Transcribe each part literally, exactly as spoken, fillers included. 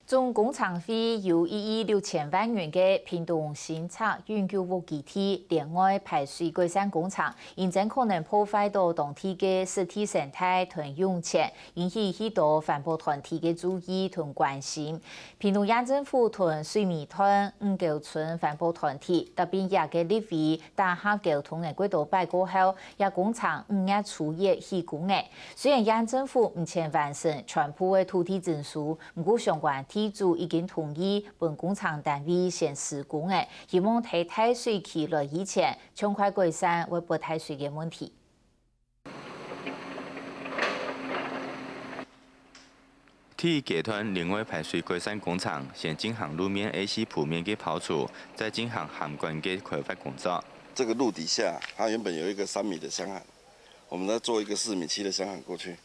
總工程費有一億六千萬元个屏東新宅永久屋基地聯外排水改善工程，因爭可能破壞到當地个濕地生態同湧泉，引起許多環保團體个注意同關心。屏東縣政府同水湄段五溝村環保團體，搭並這个立委打下溝通个幾多擺過後，這工程五月初一起工个。雖然縣政府毋曾完成全部个土地徵收， 毋過相關地主已經同意分工程單位先施工了，希望在大水期來以前，盡快改善會發大水个問題。第一階段聯外排水改善工程，先進行路面A四鋪面个刨除，再進行涵管个開發工作。這個路底下，它原本有一個三米的箱涵，我們再做一個四米七的箱涵過去，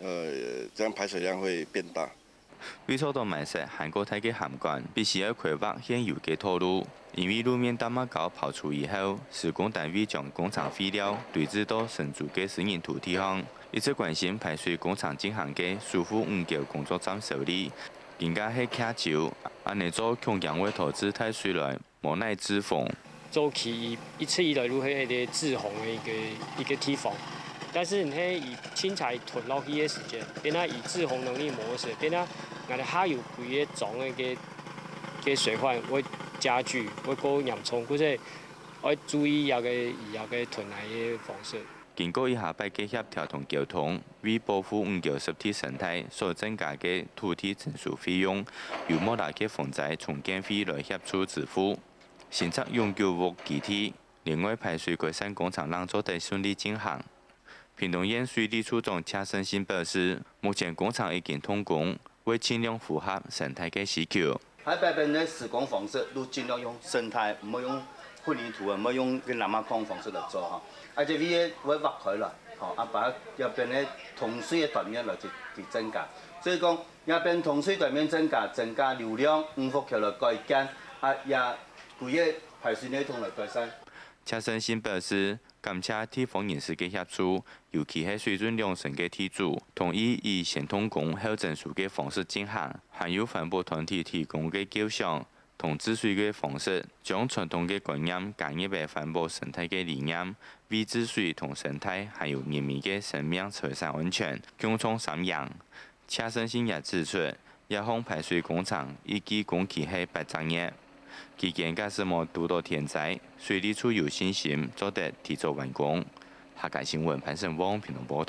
呃，這樣排水量會變大。 為做到埋設還過大个涵管，必須愛開挖現有个道路，因為路面打馬膠刨除以後，施工單位將工程廢料堆置到新築个私人土地項。一直關心排水工程進行个蘇富五溝工作站小李，更加係徛久，恁呢做恐驚會導致大水來 無奈之風。早期一直以來都係一個滯洪个一個一個地方，但是你係以清彩囤落去个時間，變啊以滯洪能力模式，變啊𠊎兜下游幾個庄个个个水患會加劇，會過嚴重，故所愛注意這個以後个囤泥个方式。 經過一下擺个協調同溝通，為保護五溝濕地生態所增加个土地徵收費用，由莫拉克防災重建費來協助支付。新宅永久屋基地，聯外排水改善工程正做得順利進行。屏東縣水利處長謝勝信表示，目前工程已經動工，會盡量符合生態个需求。 該擺个施工方式都盡量用生態，毋好用混凝土啊，毋好用該泥馬礦方式來做吼。啊，這位會挖開來，吼，啊，把這邊个通水个斷面來去去增加。所以講，這邊通水斷面增加，增加流量，五福橋來改建，啊，也規個排水系統來改善。謝勝信表示， 感謝地方人士个協助，尤其係水圳兩村个地主，同意以先動工後徵收个方式進行，還有環保團體提供个構想同治水个方式，將傳統个觀念加入个環保生態个理念，為治水同生態還有人民个生命財產安全共創三贏。 謝勝信也指出，這項排水工程預計工期係八隻月。期間假使無堵到天災，水利處有信心做得提早完工。客家新聞潘勝旺屏東報導。